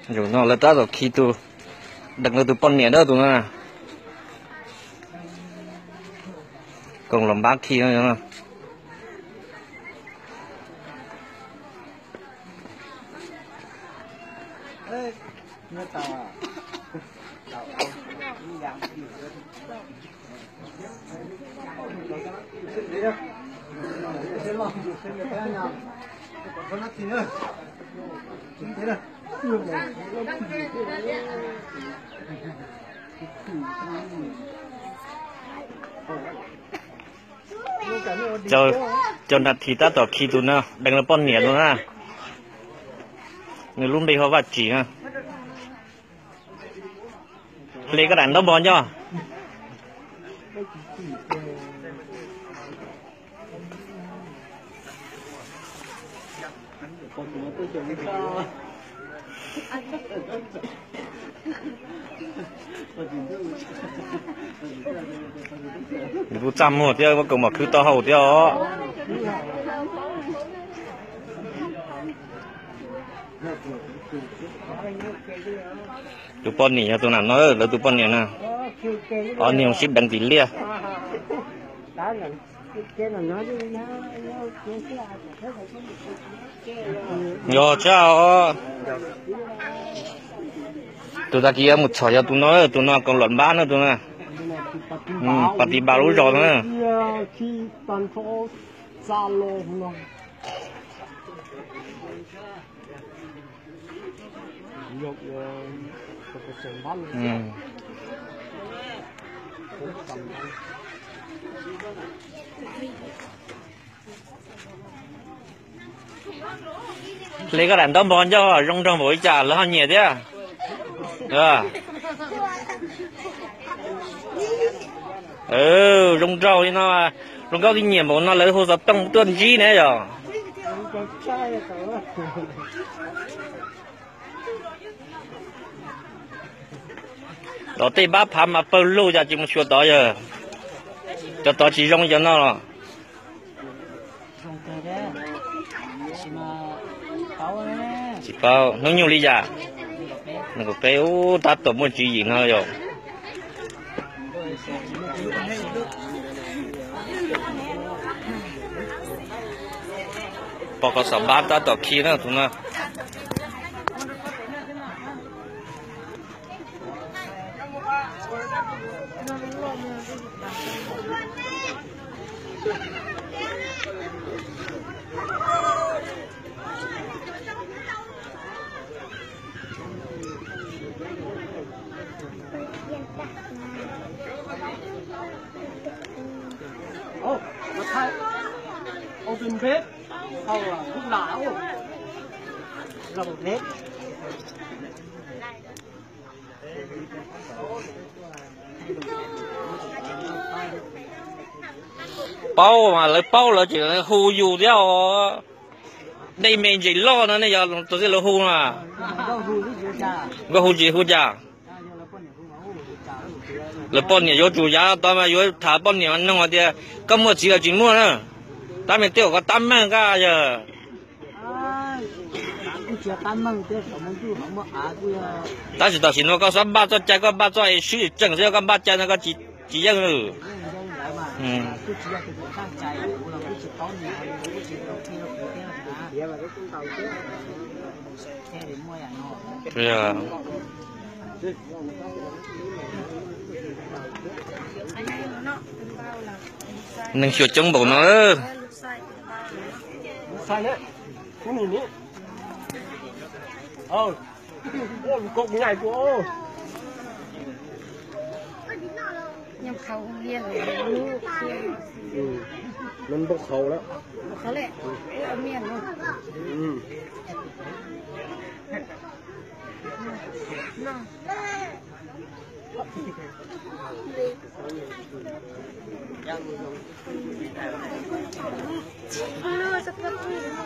Zaum no lawv tab tom khi tus, deev lawv tus poj niam na tus no. Koom los npab khi no. Cov nas this tab tom khi tus no deev lawv poj niam no na. Nws lub npe hu Vaj Tsim na. Hle koj daim ntaub npog nco. Nws kuj txaj muag thiab, muab kaus mom khwb taub hau thiab os. Tus poj niam yog tus nam no, lawv tus poj niam na. Ob niag sib deev tim liaj. Yog tshaj os. Tus tag kis mus txhom yog tus no, tus no koom los npab na tus no. Pas tiv npas lub zos no. Hle koj daim ntaub npog nco, zoo nraug npaum li cas lawv ho nyiam thiab. Zoo nraug li no, zoo nkauj tib nyiam npaum no lawv hu xov tooj tuaj ntsib ne yog. Tod tej npab phav mas pawg lug, cas tsis mus xyuas tod yog. Cov tod tsis zoo cov no los. Tsis paub hnub nyoog li yam. Nees nkaum peb ub, tab tom muaj tswv yim no yog. Pom qhov xav npab tab tom khi na tus no. Paub mas lawv paub lawv tseem hu yus thiab os. Dej me ntses loj no nej yog tus tij lawv hu no. Nkauj hu tsis hu cas. Lawv poj niam yuav tsum yav tod mas yuav tham poj niam noog hais tias koj muaj txiv los tsis muaj na. Tab meeg tej uas koj tab meeg koj yog. Tab sis tam sim no koj xav npaj txoj cai, koj npaj txoj es swb tseem xwb, koj npaj cai no koj tsis yeej. Neeg xyuas coob npaum no.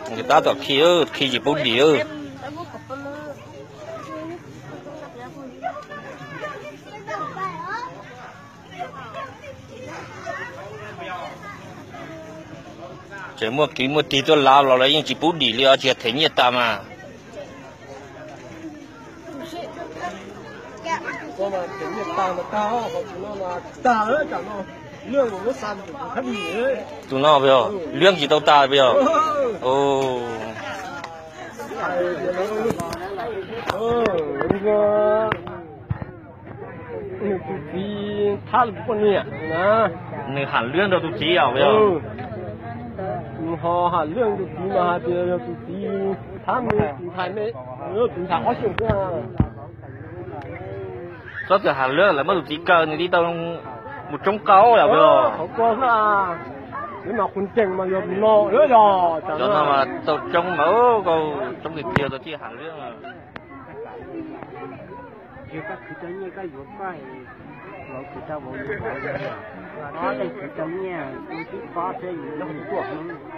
Nkawd tab tom khi, khi tsis pub dim. Tseem muaj kwv muaj tij tuaj lav los lawv yeej tsis pub dim li os, tsis yog them nyiaj tas mas. Tus no peb yog luag tsis tau tas peb yog. Nws tus txiv thab lwm poj niam na. Nws ham luag rau tus txiv os. Nws ho ham luag tus txiv mas hais tias yog tus txiv thab nws tus ntxhais me, tus ntxhais ob xyoos xwb. Txhob txwm ham luag, lawv muab tus txiv kaw nws tib tau mus tsoob qaub yom. Qhov ko xwb, peb mas qhov ncees mas yog tus no, yog cov no mas tau tsoob mas, tsoob tiag tiag tau thiaj ham luag.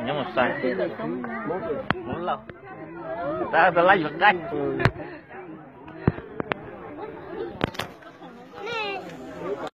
Nyob mus sai, mus lauj, tab tab lab yuav qaib.